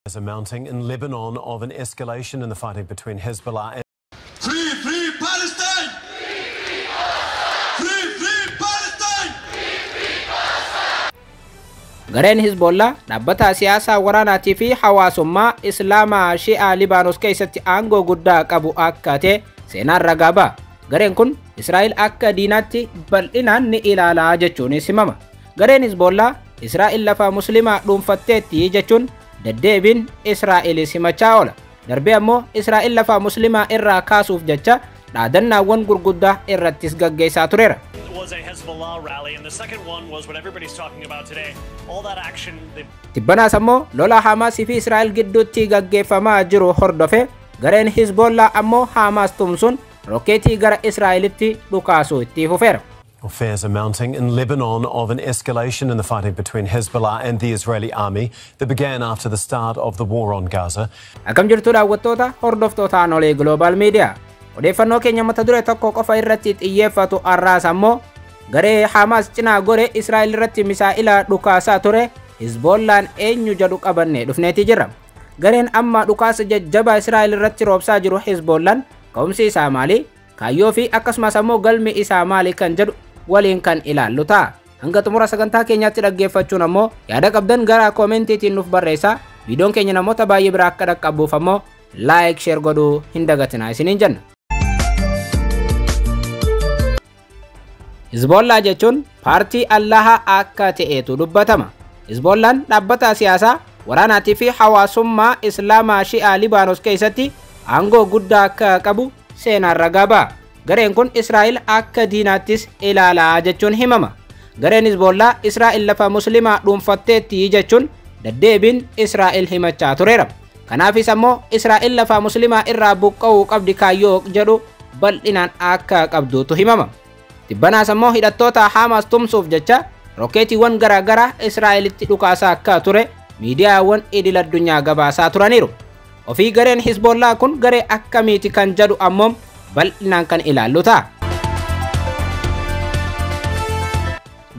Is mounting in Lebanon of an escalation in the fighting between Hezbollah and Free, free Palestine! Free, free Palestine! Gareen Hizbollaa dhaabbata siyaasaa, waraanaatii fi hawaasummaa Islaamaa Shi'aa Libaanos keessatti aangoo guddaa qabu akka ta'e seenaan ragaa ba'a. Gareen kun Israa'el akka diinaatti bal'inaan ni ilaalaa jechuunis himama. Gareen Hizbollaa Israa'el lafa Musliimaa dhuunfatteetti jechuun deddeebiin Israa'elis himachaa oola. Darbee ammoo Israa'el lafa Musliimaa irraa kaasuuf jecha dhaadannaawwan gurguddaa irrattis gaggeessaa tureera. Was a Hezbollah rally, and the second one was what everybody's talking about today. All that action, the Tibbanaas ammoo lola Hamaasii fi Israa'el gidduutti gaggeeffamaa jiru hordofe gareen Hizbollaa ammoo Hamaas tumsuun rokkeetii gara Israa'elitti dhukaasuu itti fufeera. Fears are mounting in Lebanon of an escalation in the fighting between Hezbollah and the Israeli army that began after the start of the war on Gaza. Akkam jirtu, daawwattoota hordoftoota Anolee Global Media? Odeeffannoo keenya mata duree tokko qofa irratti xiyyeeffatu har'aas ammoo garee Hamaas cinaa gore Israa'el irratti misaa'ila dhukaasaa ture Hizbollaan eenyu jedhu qabannee dhufneeti jirra. Gareen amma dhukaasa jajjabaa Israa'el irratti roobsaa jiru Hizbollaan ka'umsi isaa maali? Kaayyoo fi akkasumas ammoo galmi isaa maali kan jedhu waliin kan ilaallu ta'a. Hanga xumura sagantaa keenyaatti dhaggeeffachuun ammoo yaada qabdan gara koomentiitiin nuuf barreessaa. Viidiyoon keenya namoota baay'ee biraa akka dhaqqabuuf ammoo like, share godhuu hin dagatinaa isiniin jenna. Hizbollaa jechuun paartii Allahaa akka ta'etu dubbatama. Hizbollaan dhaabbata siyaasaa, waraanaatii fi hawaasummaa Islaamaa Shi'aa Libaanos keessatti aangoo guddaa akka qabu seenaan ragaa ba'a. Gareen kun Israa'el akka diinaattis ilaalaa jechuun himama. Gareen Hizbollaa Israa'el lafa Musliimaa dhuunfatteetti jechuun deddeebiin Israa'el himachaa tureera. Kanaafis ammoo Israa'el lafa Musliimaa irraa buqqa'uu qabdi kaayyoo jedhu bal'inaan akka qabduutu himama. Tibbanaas ammoo hidhattoota Hamaas tumsuuf jecha rokkeetiiwwan garaagaraa Israa'elitti dhukaasaa akka ture miidiyaawwan idil addunyaa gabaasaa turaniiru. Ofii gareen Hizbollaa kun garee akkamiiti kan jedhu ammoo bal'inaan kan ilaallu ta'a.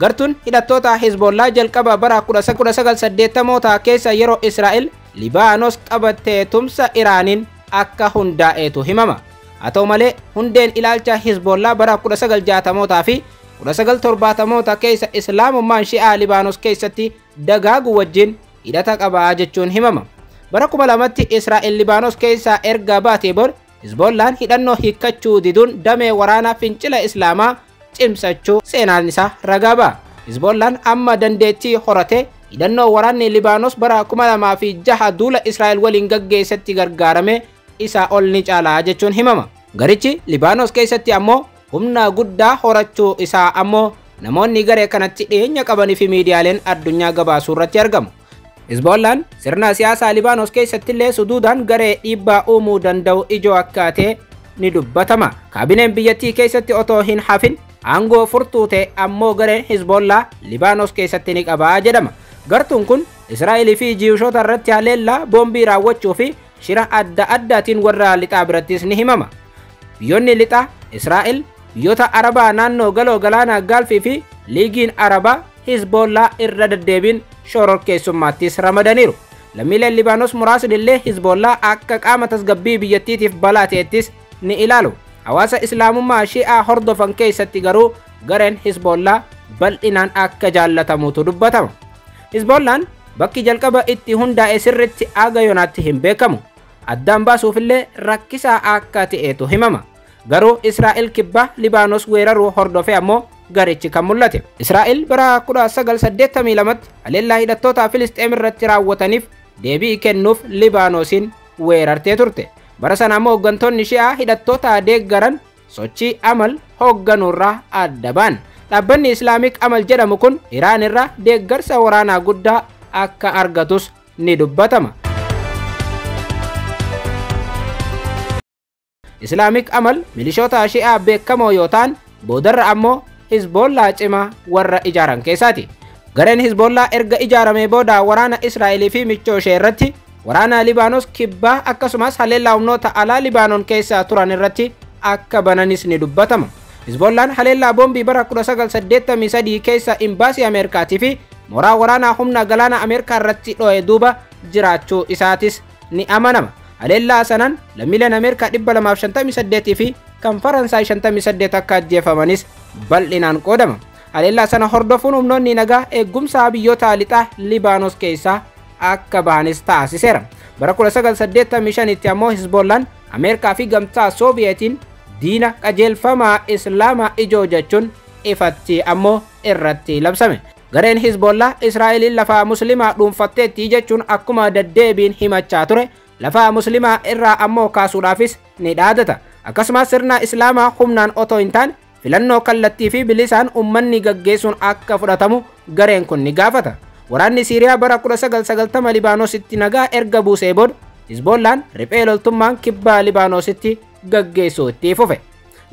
Gartuun hidhattoota Hizbollaa jalqaba bara 1980moota keessa yeroo Israa'el Libaanos qabattee tumsa Iraaniin akka hundaa'etu himama. Haa ta'u malee, hundeen ilaalcha Hizbollaa bara 1960mootaa fi 1970moota keessa Islaamummaan Shi'aa Libaanos keessatti dagaagu wajjin hidhata qabaa jechuun himama. Bara 2000tti Israa'el Libaanos keessaa erga baatee booda Hizbollaan hidhannoo hiikkachuu diduun damee waraanaa fincila Islaamaa cimsachuu seenaan isaa ragaa ba'a. Hizbollaan amma dandeettii horate hidhannoo waraanni Libaanos bara 2006 duula Israa'el waliin gaggeessatti gargaarame isaa ol ni caalaa jechuun himama. Garichi Libaanos keessatti ammoo humna guddaa horachuu isaa ammoo namoonni garee kanatti dhiyeenya qabanii fi miidiyaaleen addunyaa gabaasuu irratti argamu. Hizbollaan sirna siyaasaa Libaanos keessattillee suduudaan garee dhiibbaa uumuu danda'u ijoo akka ta'e ni dubbatama. Kaabineen biyyattii keessatti otoo hin hafin aangoo furtuu ta'e ammoo gareen Hizbollaa Libaanos keessatti ni qabaa jedhama. Gartuun kun Israa'elii fi Jiwushoota irratti haleellaa boombii raawwachuu fi shira adda addaatiin warra lixaa birattis ni himama. Biyyoonni lixaa, Israa'el, biyyoota Arabaa naannoo galoo galaanaa Gaalfii fi Liigiin Arabaa Hizbollaa irra deddeebiin shororkeessummaattis ramadaniiru. Lammiileen Libaanos muraasni illee Hizbollaa akka qaama tasgabbii biyyattiitiif balaa ta'ettis ni ilaalu. Hawaasa Islaamummaa Shi'aa hordofan keessatti garuu gareen Hizbollaa bal'inaan akka jaallatamutu dubbatama. Hizbollaan bakki jalqaba itti hundaa'e sirritti aga yoonaatti hin beekamu. Addaan baasuufillee rakkisaa akka ta'etu himama. Garuu Israa'el kibba Libaanos weeraruu hordofee ammoo garichi kan mul'ate. Israa'el bara 1982tti haleellaa hidhattoota Filisxeem irratti raawwataniif deebii kennuuf Libaanosiin weerartee turte. Bara sana ammoo hooggantoonni Shi'aa hidhattoota deeggaran sochii Amal hoogganuurraa adda ba'an. Dhaabbanni Islaamik Amal jedhamu kun Iraan irraa deeggarsa waraanaa guddaa akka argatus ni dubbatama. Islaamik Amal milishoota Shi'aa beekamoo yoo ta'an, boodarra ammoo Hizbollaa cimaa warra ijaaran keessaati. Gareen Hizbollaa erga ijaaramee booda waraana Israa'elii fi michoo ishee irratti, waraana Libaanos kibbaa akkasumas haleellaa humnoota alaa Libaanoon keessa turan irratti akka bananis ni dubbatama. Hizbollaan haleellaa boombii bara 1983 keessa imbaasii Ameerikaatii fi mooraa waraanaa humna galaana Ameerikaa irratti dho'e duuba jiraachuu isaatis ni amanama. Haleellaa sanaan lammiileen Ameerikaa 258 fi kan Faransaay 58 akka ajjeefamanis bal'inaan qoodama. Haleellaa sana hordofuun humnoonni nagaa eegumsaa biyyoota lixaa Libaanos keessaa akka bahanis taasiseera. Bara 1985tti ammoo Hizbollaan Ameerikaa fi gamtaa Sooviyetiin diina qajeelfamaa Islaamaa ijoo jechuun ifatti ammoo irratti labsame. Gareen Hizbollaa Israa'eliin lafa Muslimaa dhuunfatteetti jechuun akkuma deddeebiin himachaa ture, lafa Muslimaa irraa ammoo kaasuudhaafis ni dhaadata. Akkasumas sirna Islaamaa humnaan otoo hin taane filannoo kallattii fi bilisaan uummanni gaggeessuun akka fudhatamu gareen kun ni gaafata. Waraanni Siiriyaa bara 1990 Libaanoositti nagaa erga buusee booda Hizbollaan riphee loltummaan kibbaa Libaanoositti gaggeessuu itti fufe.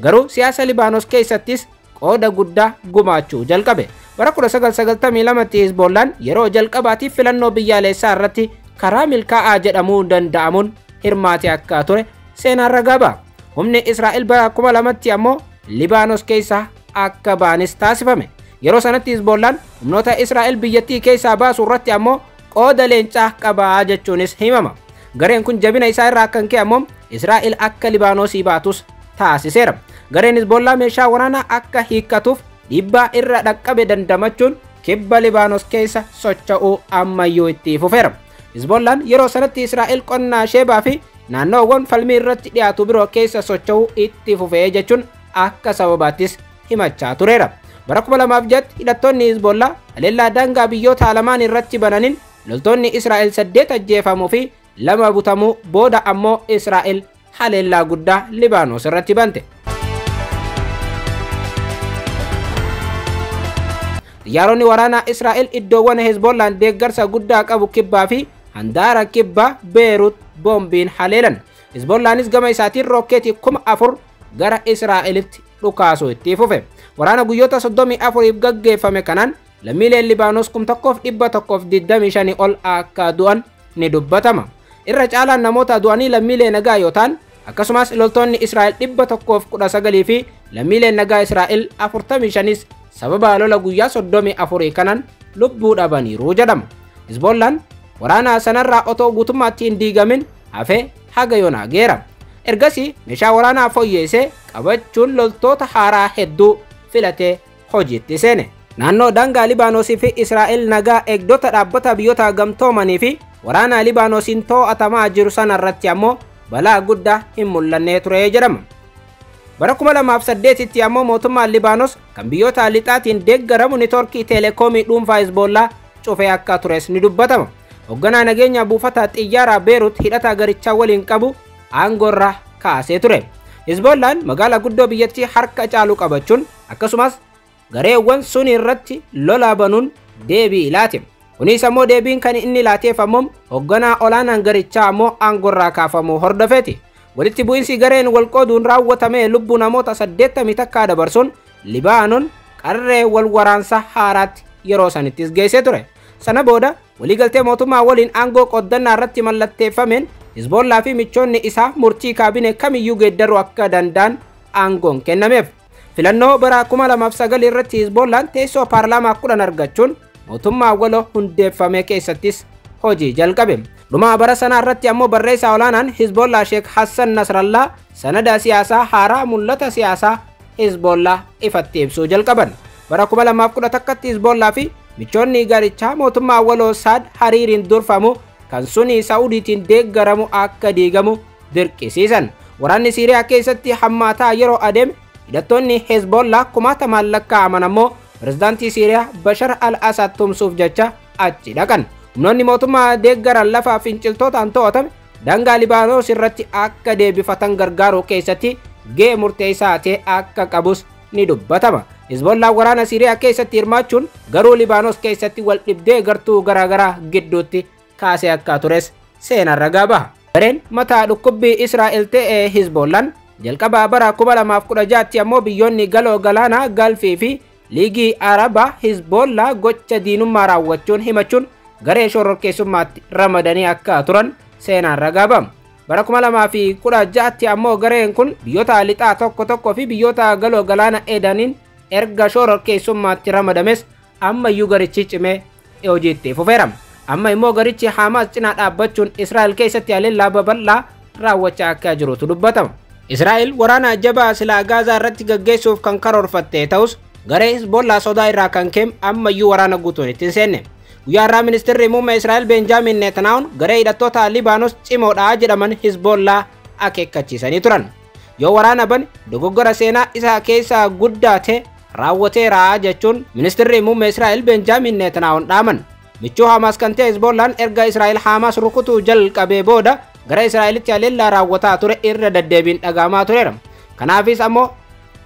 Garuu siyaasa Libaanos keessattis qooda guddaa gumaachuu jalqabe. Bara 1992tti Hizbollaan yeroo jalqabaatiif filannoo biyyaalessaa irratti karaa milkaa'aa jedhamuu danda'amuun hirmaate akka ture seenaan ragaa ba'a. Humni Israa'el bara 2000tti ammoo Libaanos keessaa akka ba'anis taasifame. Yeroo sanatti Hizbollaan humnoota Israa'el biyyattii keessaa baasuu irratti ammoo qooda leencaa qabaa jechuunis himama. Gareen kun jabina isaa irraa kan ka'e ammoo Israa'el akka Libaanosii baatus taasiseera. Gareen Hizbollaa meeshaa waraanaa akka hiikkatuuf dhiibbaa irra dhaqqabe dandamachuun kibba Libaanos keessa socho'uu ammayyuu itti fufeera. Hizbollaan yeroo sanatti Israa'el qonnaa Sheebaa fi naannoowwan falmii irratti dhiyaatu biroo keessa socho'uu itti fufee jechuun akka sababaattis himachaa tureera. Bara 2006 hidhattoonni Hizbollaa haleellaa daangaa biyyoota lamaan irratti bananiin loltoonni Israa'el 8 ajjeefamuu fi 2 butamuu booda ammoo Israa'el haleellaa guddaa Libaanos irratti bante. Xiyyaaronni waraanaa Israa'el iddoowwan Hezbollaan deeggarsa guddaa qabu kibbaa fi handaara kibbaa Beerut boombiin haleelan. Hezbollaanis gama isaatiin rookeetii 4000 gara Israa'elitti dhukaasuu itti fufe. Waraana guyyoota 34 gaggeeffame kanaan lammiileen Libaanos 1125 ol akka du'an ni dubbatama. Irra caalaan namoota du'anii lammiilee nagaa yoo ta'an, akkasumas loltoonni Israa'el 119 fi lammiileen nagaa Israa'el 45 sababa lola guyyaa 34 kanaan lubbuu dhabaniiru jedhama. Hizbollaan waraana sanarraa otoo guutummaatti hin diigamin hafee haga yoonaa geera. Ergasii meeshaa waraanaa fooyyeessee qabachuun loltoota haaraa hedduu filatee hojiitti seene. Naannoo daangaa Libaanosii fi Israa'el nagaa eegdota dhaabbata biyyoota gamtoomanii fi waraana Libaanosiin to'atamaa jiru sanarratti ammoo balaa guddaa hin mul'anne ture jedhama. Bara 2008tti ammoo mootummaan Libaanos kan biyyoota lixaatiin deeggaramu neetworkii teelekoomii dhuunfaa Hizbollaa cufee akka tures ni dubbatama. Hoogganaa nageenya buufata xiyyaaraa Beerut hidhata garichaa waliin qabu aangoorra kaasee ture. Hizbollaan magaalaa guddoo biyyattii harka caalu qabachuun akkasumas gareewwan sun irratti lola banuun deebii laate. Kunis ammoo deebiin kan inni laateef ammoo hoogganaa olaanaan garichaa ammoo aangoorraa kaafamuu hordofeeti. Walitti bu'iinsi gareen walqooduun raawwatame lubbuu namoota 81 dabarsuun Libaanon qarree wal waraansa haaraatti yeroo sanittis geessee ture. Sana booda waliigaltee mootummaa waliin aangoo qoddannaa irratti mallatteeffameen Hizbollaa fi michoonni isaa murtii kaabinee kamiyyuu geeddaruu akka danda'an aangoon kennameef. Filannoo bara 2009 irratti Hizbollaan teessoo paarlaamaa 10 argachuun mootummaa waloo hundeeffame keessattis hojii jalqabe. Dhuma bara sanaa irratti ammoo barreessaa olaanaan Hizbollaa Sheek Hassan Nasrallaa sanada siyaasaa haaraa mul'ata siyaasaa Hizbollaa ifatti ibsuu jalqaban. Bara 2011tti Hizbollaa fi michoonni garichaa mootummaa waloo Saad Hariiriin durfamu kan suni Saa'udiitiin deeggaramu akka diigamu dirqisiisan. Waraanni Siiriyaa keessatti hammaataa yeroo adeeme hidhattoonni Hezbollaa kumaatamaan lakkaa'aman ammoo pirezidaantii Siiriyaa Bashar al-Asaad tumsuuf jecha achi dhaqan. Humnoonni mootummaa deeggaran lafa finciltootaan to'atame daangaa Libaanos irratti akka deebifatan gargaaruu keessatti gahee murteessaa ta'e akka qabus ni dubbatama. Hizbollaan waraana Siiriyaa keessatti hirmaachuun garuu Libaanos keessatti wal dhibdee gartuu garaagaraa gidduutti kaasee akka tures seenaan ragaa baha. Gareen mataa dhukkubbii Israa'el ta'e Hizbollaan jalqabaa bara 2016tti ammoo biyyoonni galoo galaanaa Galfii fi Liigii Arabaa Hizbollaa gocha diinummaa raawwachuun himachuun garee shororkeessummaatti ramadanii akka turan seenaan ragaa baha. Bara 2016tti ammoo gareen kun biyyoota lixaa tokko tokko fi biyyoota galoo galaana Edaniin erga shororkeessummaatti ramadames ammayyuu garichi cimee hojiitti fufeera. Amma immoo garichi Haamaas cinaa dhaabbachuun Israa'el keessatti haleellaa babal'aa raawwachaa akka jirutu dubbatama. Israa'el waraana jabaa silaa Gaazaa irratti gaggeessuuf kan karoorfatte ta'us, garee Hizbollaa sodaa irraa kan ka'e ammayyuu waraana guutuun itti hin seenne. Guyyaa har'aa ministeerri muummee Israa'el Benjaamin Netanyahuun garee hidhattoota Libaanos cimoodha jedhaman Hizbollaa akeekkachiisanii turan. Yoo waraana bane dogoggora seenaa isaa keessaa guddaa ta'e raawwateera jechuun ministeerri muummee Israa'el Benjaamin Netanyahuun dhaaman. Michuu Hamaas kan ta'e Hizbollaan erga Israa'el Hamaas rukutuu jalqabee booda gara Israa'elitti haleellaa raawwataa ture irra deddeebiin dhagahamaa tureera. Kanaafis ammoo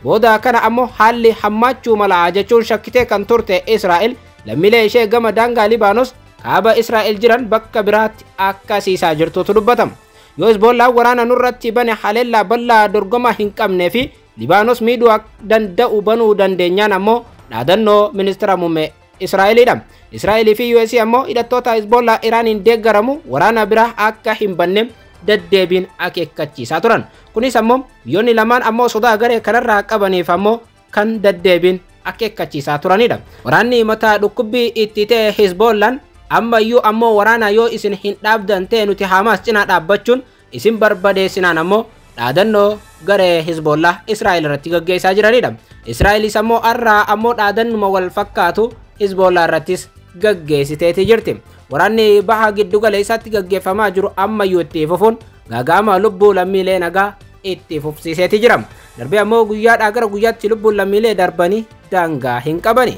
booda kana ammoo haalli hammaachuu mala jechuun shakkitee kan turte Israa'el lammiilee ishee gama daangaa Libaanos kaaba Israa'el jiran bakka biraatti akkasiisaa jirtutu dubbatama. Yoo Hizbollaan waraana nurratti bane haleellaa bal'aa dorgoma hin qabnee fi Libaanos miidhuu danda'u banuu dandeenyaan ammoo dhaadannoo ministeera muummee Israa'eliidha. Israa'elii fi US ammoo hidhattoota Hizbollaa Iraaniin deeggaramu waraana biraa akka hin banne deddeebiin akeekkachiisaa turan. Kunis ammoo biyyoonni lamaan ammoo sodaa garee kanarraa qabaniif ammoo kan deddeebiin akeekkachiisaa turanidha. Waraanni mataa dhukkubbii itti ta'e Hizbollaan ammayyuu ammoo waraana yoo isin hin dhaabdan ta'e nuti Hamaas cinaa dhaabbachuun isin barbadeessinaan ammoo dhaadannoo garee Hizbollaa Israa'el irratti gaggeessaa jiranidha. Israa'elis ammoo har'aa ammoo dhaadannuma wal fakkaatu Hizbollaa irrattis gaggeessiteeti jirti. Waraanni baha giddu galeessaatti gaggeeffamaa jiru ammayyuu itti fufuun gaagaama lubbuu lammiilee nagaa itti fufsiiseeti jira. Darbee ammoo guyyaadhaa gara guyyaatti lubbuun lammiilee darbanii daangaa hin qabani.